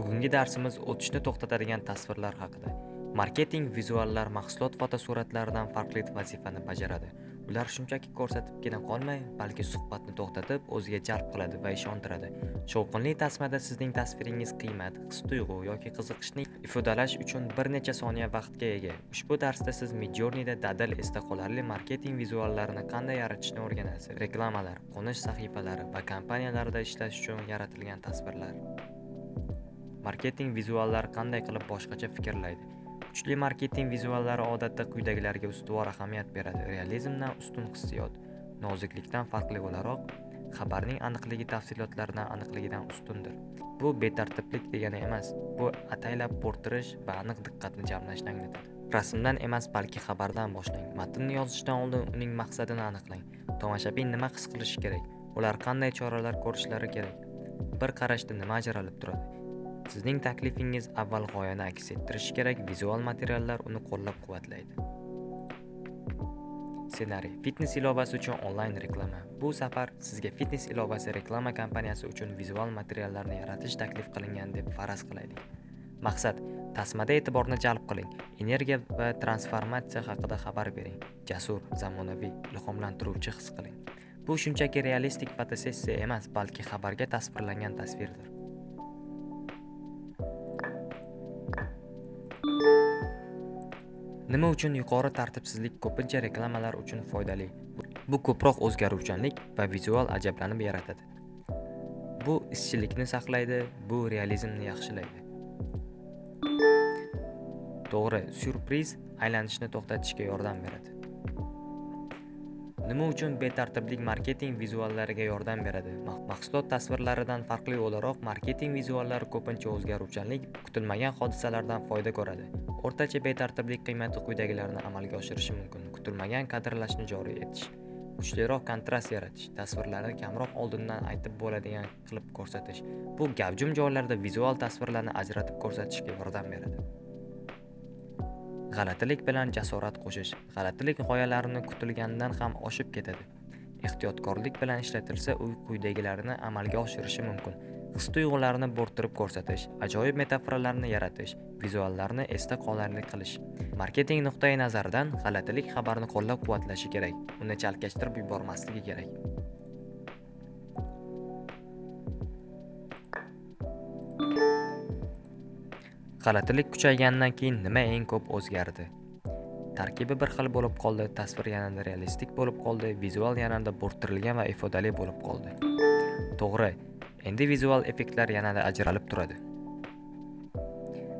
Bugungi darsimiz o'tishni to'xtatadigan tasvirlar haqida. Marketing vizuallar mahsulot fotosuratlaridan farqli vazifani bajaradi. Ular shunchaki ko'rsatibgina qolmay, balki suhbatni to'xtatib, o'ziga jalb qiladi va ishontiradi. Shovqinli tasmada sizning tasviringiz qiymat, his-tuyg'u yoki qiziqishni ifodalash uchun bir necha soniya vaqtga ega. Ushbu darsda siz Midjourneyda dadil, esda qolarli marketing vizuallarini qanday yaratishni o'rganasiz. Reklamalar, qo'nish sahifalari va kompaniyalarda ishlash uchun yaratilgan tasvirlar. Marketing vizuallari qanday qilib boshqacha fikrlaydi? Kuchli marketing vizuallari odatda quyidagilarga ustuvor ahamiyat beradi: realizmdan ustun hissiyot, noziklikdan farqli o'laroq, xabarning aniqligi tafsilotlardan aniqligidan ustundir. Bu betartiblik degani emas, bu ataylab bo'rttirish va aniq diqqatni jamlashni anglatadi. Rasmdan emas, balki xabardan boshlang. Matnni yozishdan oldin uning maqsadini aniqlang. Tomoshabin nima his qilishi kerak? Ular qanday choralar ko'rishlari kerak? Bir qarashda nima ajralib turadi? Sizning taklifingiz avval g'oyani aks ettirishi kerak, vizual materiallar uni qo'llab-quvvatlaydi. Ssenariy: Fitness ilovasi uchun onlayn reklama. Bu safar sizga fitness ilovasi reklama kampaniyasi uchun vizual materiallarni yaratish taklif qilingan deb faraz qilaylik. Maqsad: tasmada e'tiborni jalb qiling, energiya va transformatsiya haqida xabar bering, jasur, zamonaviy, ilhomlantiruvchi his qiling. Bu shunchaki realistik fotosessiya emas, balki xabarga tasvirlangan tasvirdir. Nima uchun yuqori tartibsizlik ko'pincha reklamalar uchun foydali? Bu ko'proq o'zgaruvchanlik va vizual ajablanib yaratadi. Bu izchillikni saqlaydi, bu realizmni yaxshilaydi. To'g'ri, syurpriz aylanishni to'xtatishga yordam beradi. Nima uchun betartiblik marketing vizuallariga yordam beradi? Mahsulot tasvirlaridan farqli o'laroq, marketing vizuallari ko'pincha o'zgaruvchanlik, kutilmagan hodisalardan foyda ko'radi. O'rtacha betartiblik qiymati quyidagilarni amalga oshirishi mumkin: kutilmagan kadrlashni joriy etish, kuchliroq kontrast yaratish, tasvirlarni kamroq oldindan aytib bo'ladigan qilib ko'rsatish. Bu gavjum joylarda vizual tasvirlarni ajratib ko'rsatishga yordam beradi. G'alatilik bilan jasorat qo'shish. G'alatilik g'oyalarini kutilganidan ham oshib ketadi. Ehtiyotkorlik bilan ishlatilsa, u quyidagilarni amalga oshirishi mumkin: his-tuyg'ularni bo'rttirib ko'rsatish, ajoyib metaforalarni yaratish, vizuallarni esda qolarli qilish. Marketing nuqtai nazaridan g'alatilik xabarni qo'llab-quvvatlashi kerak, uni chalkashtirib yubormasligi kerak. G'alatilik kuchayganidan keyin nima eng ko'p o'zgardi? Tarkibi bir xil bo'lib qoldi, tasvir yanada realistik bo'lib qoldi, vizual yanada bo'rttirilgan va ifodali bo'lib qoldi. To'g'ri, endi vizual effektlar yanada ajralib turadi.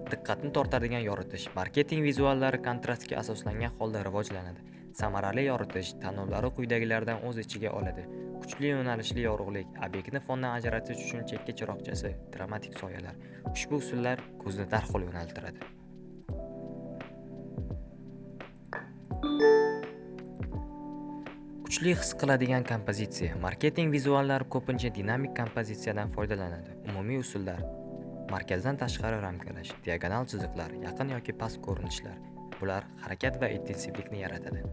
Diqqatni tortadigan yoritish. Marketing vizuallari kontrastga asoslangan holda rivojlanadi. Samarali yoritish tanlovlari quyidagilardan o'z ichiga oladi: kuchli yo'nalishli yorug'lik, obyektni fondan ajratish uchun chekka chiroqchasi, dramatik soyalar. Ushbu usullar ko'zni darhol yo'naltiradi. Kuchli his qiladigan kompozitsiya. Marketing vizuallari ko'pincha dinamik kompozitsiyadan foydalanadi. Umumiy usullar: markazdan tashqari ramkalash, diagonal chiziqlar, yaqin yoki past ko'rinishlar. Bular harakat va intensivlikni yaratadi.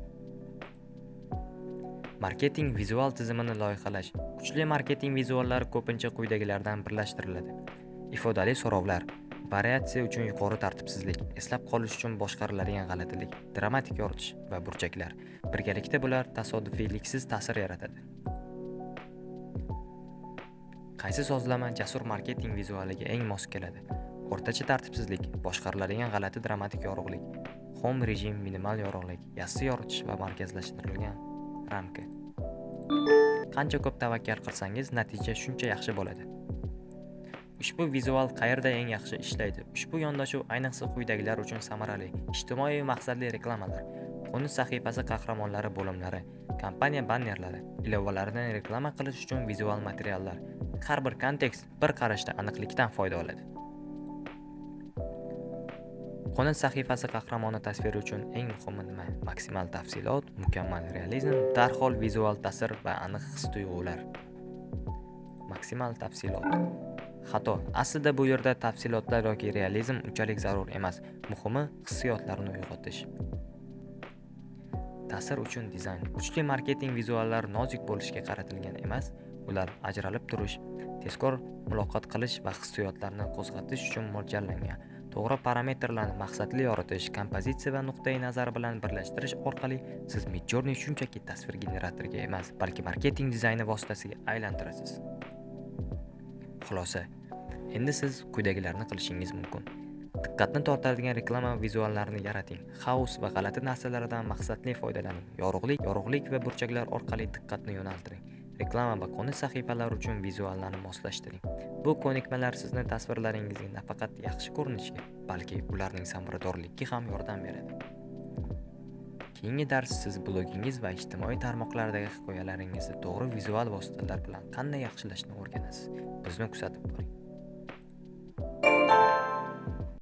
Marketing vizual tizimini loyihalash. Kuchli marketing vizuallari ko'pincha quyidagilardan birlashtiriladi: ifodali so'rovlar, variatsiya uchun yuqori tartibsizlik, eslab qolish uchun boshqariladigan g'alatilik, dramatik yoritish va burchaklar. Birgalikda bular tasodifiyliksiz ta'sir yaratadi. Qaysi sozlama jasur marketing vizualiga eng mos keladi? O'rtacha tartibsizlik, boshqariladigan g'alati dramatik yorug'lik, home rejim minimal yorug'lik, yassi yoritish va markazlashtirilgan ramka. Qancha ko'p tavakkal qilsangiz, natija shuncha yaxshi bo'ladi. Ushbu vizual qayerda eng yaxshi ishlaydi? Ushbu yondashuv ayniqsa quyidagilar uchun samarali: ijtimoiy maqsadli reklamalar, qo'nish sahifasi qahramonlari bo'limlari, kompaniya bannerlari, ilovalarni reklama qilish uchun vizual materiallar. Har bir kontekst bir qarashda aniqlikdan foyda oladi. Qo'nish sahifasi qahramoni tasviri uchun eng muhimi nima? Maksimal tafsilot, mukammal realizm, darhol vizual ta'sir va aniq his-tuyg'ular. Maksimal tafsilot. Xato. Aslida bu yerda tafsilotlar yoki realizm unchalik zarur emas. Muhimi hissiyotlarni uyg'otish. Ta'sir uchun dizayn. Kuchli marketing vizuallari nozik bo'lishga qaratilgan emas, Ular ajralib turish, tezkor muloqot qilish va hissiyotlarni qo'zg'atish uchun mo'ljallangan. To'g'ri parametrlarni maqsadli yoritish, kompozitsiya va nuqtai nazar bilan birlashtirish orqali siz Midjourney shunchaki tasvir generatoriga emas, balki marketing dizayni vositasiga aylantirasiz. Xulosa. Endi siz quyidagilarni qilishingiz mumkin. Diqqatni tortadigan reklama vizuallarini yarating. Xaos va g'alati narsalardan maqsadli foydalaning. Yorug'lik, yorug'lik va burchaklar orqali diqqatni yo'naltiring. Reklama va qo'ni sahifalar uchun vizuallarni moslashtiring. Bu ko'nikmalar sizni tasvirlaringizga nafaqat yaxshi ko'rinishga, balki ularning samaradorligiga ham yordam beradi. Keyingi dars siz blogingiz va ijtimoiy tarmoqlardagi hikoyalaringizni to'g'ri vizual vositalar bilan qanday yaxshilashni o'rganasiz. Bizni kuzatib boring.